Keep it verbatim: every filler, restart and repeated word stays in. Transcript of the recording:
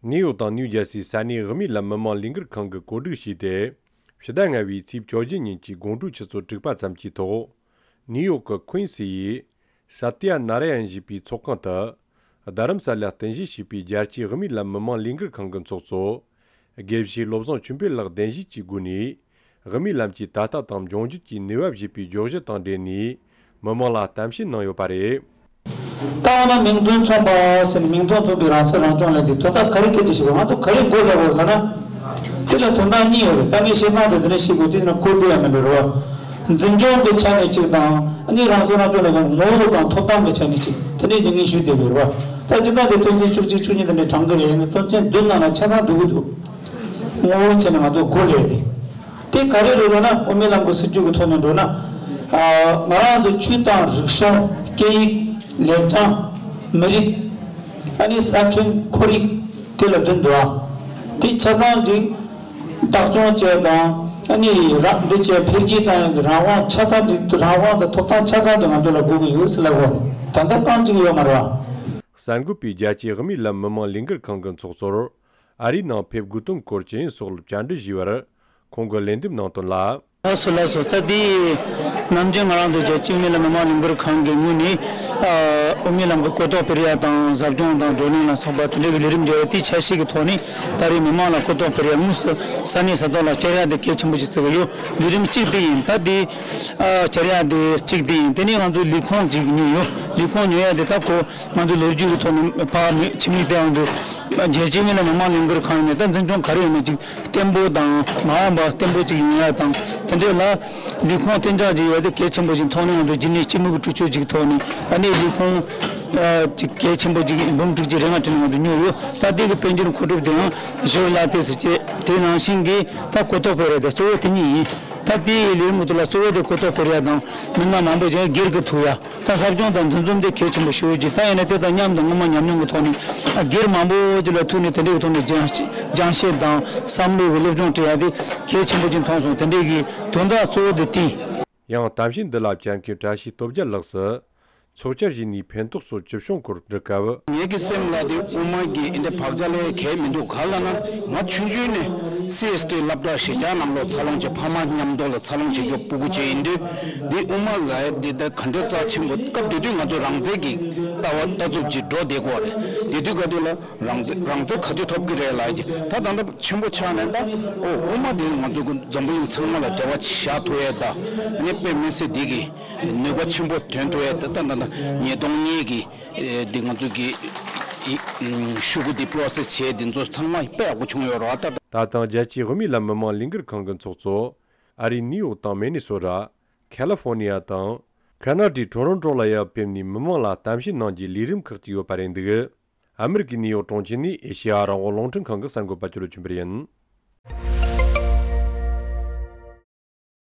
ནིའུ་ཡོག་དང་ནིའུ་ཇར་སིའི་ས་གནས་དབུ་མའི་ལམ་མི་མང་ལས་འགུལ་ཁང་གིས་གོ་སྒྲིག་བྱས་ཏེ། ཕྱི་ཟླ་ལྔ་པའི་ཚེས་བཅོ་བརྒྱད་ཉིན་གྱི་དགོང་དྲོའི་ཆུ་ཚོད་དྲུག་པ་ཙམ་གྱི་ཐོག་ནིའུ་ཡོག་གི་ཁུན་སི་ཡི་སཏ་ཏི་ཡ་ན་ར་ཡན་ཞེས་པའི་ཚོགས་ཁང་དུ། རྡ་རམ་ས་ལ་རྟེན་གཞི་བྱས་པའི་རྒྱལ་སྤྱིའི་དབུ་མའི་ལམ་མི་མང་ལས་འགུལ་ཁང་གི་ཚོགས་གཙོ། དགེ་བཤེས་བློ་བཟང་ཆོས་འཕེལ་ལགས་གདན་ཞུས་ཀྱི་སྒོ་ནས། དབུ་མའི་ལམ་གྱི་ད་ལྟ་དང་འབྱུང་འགྱུར་གྱི་གནས་བབ་ཞེས་པའི་བརྗོད་གཞི་དང་འབྲེལ་ནས། མི་མང་ལ་གཏམ་བཤད་གནང་ཡོད་པ་རེད། ད་འོ་ན་མིང་དོན་མཚུངས་པ་ཟེར་ནས་མིང་དོན་མཚུངས་པའི་རང་སྲིད་རང་སྐྱོང་ལབ་དེ་དོན་དག་ག་རེ་སྐད་ཆ་བཤད་དགོས། ང་ཚོ་ག་རེ་དགོས་ལབ་དགོས་ལབ་ན། དེ་ལ་དོན་དག་གཉིས་ཡོད་རེད། ད་ངས་བཤད་སྟངས་དེ་དེ་འདྲ་བཤད་དགོས་དེ་ན་གོ་བདེ་ཡང་མི་འགྲོ་རེད་བ། འཛིན་སྐྱོང་གི་ཆ་ནས་གཅིག་དང་ཨ་ནི་རང་སྲིད་རང་སྐྱོང་ལབ་ན་ངོ་བོ་དང་ཐོབ་ཐང་གི་ཆ་ནས་གཅིག་དེ་འདྲས་ཀྱི་ངས་ཞུས་བསྡད་ཡོད་རེད་བ། ད་སྤྱིར་བཏང་དེ་དོན་ཚན་བཅུ་གཅིག་བཅུ་གཉིས་དེ་འདྲས་དྲང་གི་རེད། ཡིན་ན་དོན་ཚན་བདུན་ནང་ལ་ཆ་ཚང་འདུག་གི་འདུག་ངོ་བོའི་ཆ་ནས་ང་ཚོ་གོ་ལས་དེ། དེ་ག་རེ་རེད་ལབ་ན་དབུ་མའི་ལམ་གྱི་སྲིད་བྱུས་ཀྱི་ཐོག་ནས་འགྲོ་ན། ཨ། ང་རང་ཚོ་ཆོས་དང་རིག་གཞུང་། སྐད་ཡིག་ལེགས་བྱང་། མི་རིགས། ཨ་ནི་ས་ཁྲོན་ཁོར་ཡུག་དེ་ལ་བསྟུན་འདུག་ཨ། དེ་ཆ་ཚང་ཅིག་བདག་སྐྱོང་བྱས་དང་ཨ་ནི་རང་འདི་བྱས་འཕེལ་རྒྱས་བཏང་ཡག་གི་རང་དབང་ཆ་ཚང་ཅིག་རང་དབང་དང་ཐོབ་ཐང་ཆ་ཚང་ཅིག་ང་ཚོ་ལ་དགོས་ཀྱི་ཡོད་ཟེར་ལབ་དགོས་རེད། ད་ལྟ་རྐང་གཅིག་ཡོད་མ་རེད་བ། གསར་འགོད་པས་རྒྱལ་སྤྱིའི་དབུ་མའི་ལམ་མི་མང་ལས་འགུལ་ཁང་གི་ཚོགས་གཙོར། ཨ་རིའི་ནང་ཕེབས་དགོས་དོན་སྐོར་ཇི་ཡིན་སོགས་ལ་བཅར་འདྲི་ཞུས་པར། ཁོང་གིས་ལན་འདེབས་གནང་དོན་ལ། ལགས་སོ་ལགས་སོ། ད་དེ་ནམ་རྒྱུན་ང་རང་ཚོ་རྒྱལ་སྤྱིའི་དབུ་མའི་ལམ་མི་མང་ལས་འགུལ་ཁང་གི་ངོས་ནས། ཨ། དབུ་མའི་ལམ་གྱི་གོ་རྟོགས་སྤེལ་ཡ་དང་ཟབ་སྦྱོང་དང་བགྲོ་གླེང་ལ་སོགས་པ་དེ་འདྲ་གི་ལས་རིམ་སྦྱོར་བ་དེའི་ཆ་ཤས་ཀྱི་ཐོག་ནས་ད་རེས་མི་མང་ལ་གོ་རྟོགས་སྤེལ་ཡ་དངོས་སུ་ས་གནས་ས་ཐོག་ལ་བཅར་ཡ་དེ་གལ་ཆེན་པོ་ཞིག་བརྩི་གི་ཡོད། ལས་རིམ་གཅིག་དེ་ཡིན། ད་དེ། ཨ། བཅར་ཡ་དེ་གཅིག་དེ་ཡིན། དེ་ནས་ང་ཚོའི་ལས་ཁུངས་གཅིག་ཉོས་ཡོད། ལས་ཁུངས་ཉོ་ཡ་དེ་ད་ཁོ། ང་ཚོ་ལོ་རྒྱུས་ཀྱི་ཐོག་ནས་ཕར་མི་ཕྱི་མིག་བལྟས་ཡོང་དུས། རྒྱལ་སྤྱིའི་དབུ་མའི་ལམ་མི་མང་ལས་འགུལ་ཁང་ཡིན་ནའི་ད་འཛིན་སྐྱོང་ག་རེ་ཡིན་ན་ཅིག་བརྟན་པོ་དང་མ་འོངས་པ་བརྟན་པོ་ཅིག་ཡོང་ཡ་དང་དེ་འདྲས་ལ་ལས་ཁུངས་གཏན་འཇགས་ཅིག་ཡོད་དེ་གལ་ཆེན་པོ་ཞིག་མཐོང་ནས་ང་ཚོ་རྗེས་ནས་སྤྱི་མོས་ཀྱི་གྲོས་ཆོད་ཅིག་ཐོག་ནས་ཨ་ནི་ལས་ཁུངས་ཅིག་གལ་ཆེན་པོ་ཅིག་འབུམ་དྲུག་ཅུ་རེ་ལྔ་ཁྲི་ནས་ང་ཚོ་ཉོས་ཡོད། ད་ལྟའི་གི་དཔལ་འབྱོར་མཁོ་སྒྲུབ་དེའང་ཞོར་ལ་དེ་ཟེར་ཅེས་དེ་ནང་བཞིན་གྱི་ད་གོ་རྟོགས་སྤེལ་རེས་དེ་གཙོ་བོ་དེ་གཉིས་ཡིན། ད་ལྟའི་ལས་རིམ་གྱི་ཐོག་ལ་གཙོ་བོ་དེ་གོ་རྟོགས་སྤེལ་ཡ་དང་མི་སྣ་མང་པོ་ཅིག་སྒེར་གྱི་ཐུག་ཡ། ད་ཟབ་སྦྱོང་དང་འདུ་འཛོམས་དེ་གལ་ཆེན་པོ་ཞེ་པོ་ཅིག་ད་ཡིན་ན་དེ་དང་མཉམ་དུ་སྔོན་མ་ཉམས་མྱོང་གི་ཐོག་ནས་སྒེར་མང་པོ་ཅིག་ལ་ཐུག་ནས་དེ་འདྲའི་གི་ཐོག་ནས་སྦྱང་སྦྱང་བཤད་དང་བསམ་བློ་གི་སློབ་སྦྱོང་སྤྲད་ཡ་དེ་གལ་ཆེན་པོ་ཅིག་མཐོང་སོང་། དེ་འདྲའི་གི་དོན་དག་གཙོ་བོ་དེ་དེ་ཡིན། ཡང་གཏམ་བཤད་འདི་ལ་བཅར་མཁན་བཀྲ་ཤིས་སྟོབས་རྒྱལ་ལགས་སུ་ཚོགས་བཅར་བཞིན་ནས་ཕན་ཐོགས་སོགས་ཅི་བྱུང་སྐོར་འདྲི་སྐབས། ངེད་ཀྱི་སེམས་ལ་དེ་དབུ་མ་གི་འདི་བག་ཆགས་ལས་གལ་མི་འདུག་ག་ལ་ན་ང་ཆུང་ཆུང་ནས་སི་ཨེས་ཊི་སློབ་གྲྭ་གཞིས་ཆགས་ནང་ལོགས་འཚར་ལོངས་བྱས། ཕ་མ་མཉམ་དུ་ལ་འཚར་ལོངས་བྱེད་རྒྱུ་སྤུ་གུ་ཅིག་ཡིན་དུས། འདི་དབུ་མ་ལ་འདི་ད་ག་འདྲ་རྩ་ཆེན་པོ། སྐབས་དེ་དུས་ང་ཚོ་རང་བཙན་གྱི་ལྟ་བ་ལྟ་གྲུབ་ཅིག་འགྲོ་བསྡད་ཀྱི་ཡོད་རེད། དེ་དུས་ག་དུས་ལ་རང་བཙན་རང་བཙན་ག་དུས་ཐོབ་ཀྱི་རེད་ལབ་ཀྱི། ད་ད་ལྟ་ཆེན་པོ་ཆགས་ནས་ད་ཨོ་དབུ་མ་དེ་ང་ཚོ་འཛམ་བུ་གླིང་ཚང་མ་ལ་འབྲེལ་བ་བཞག་ཐུབ་ཡས། ད་ཨ་ནི་དཔེ་མི་སྲིད་འདི་གི་ནུས་པ་ཆེན་པོ་ཐོན་ཐུབ་ཡས། ད་ད་ད་ད་ཉིས་སྟོང་གཉིས་ཀྱི་འདི་ང་ཚོ་གི་ཤོག་གུ་འདི་པོ་རོ་སེ་སི་བྱས་འདི་ཚོ་ཚང་མ་དཔེ་ཡག་པོ་བྱུང་ཡོད་རེད་བ། ད་ད། ད་ཐེངས་རྒྱལ་སྤྱིའི་དབུ་མའི་ལམ་མི་མང་ལས་འགུལ་ཁང་གི་ཚོགས་གཙོ་ཨ་རིའི་ནིའུ་ཡོག་དང་མི་ནི་སོ་ཊ། ཁ་ལི་ཧྥོར་ནི་ཡ་དང་ཁ་ན་ཌའི་ཊོ་རོན་ཊོ་ལ་ཡར་ཕེབས་ནས་མི་མང་ལ་གཏམ་བཤད་གནང་རྒྱུའི་ལས་རིམ་ཁག་ཅིག་ཡོད་པ་རེད་འདུག་ཨ་མི་རི་ཀའི་ནིའུ་ཡོག་གྲོང་ཁྱེར་ནས་ཨེ་ཤེ་ཡ་རང་དབང་རླུང་འཕྲིན་ཁང་གི་གསར་འགོད་པ་ཅོ་ལོ་ཆོས་འཕེལ་ཡིན།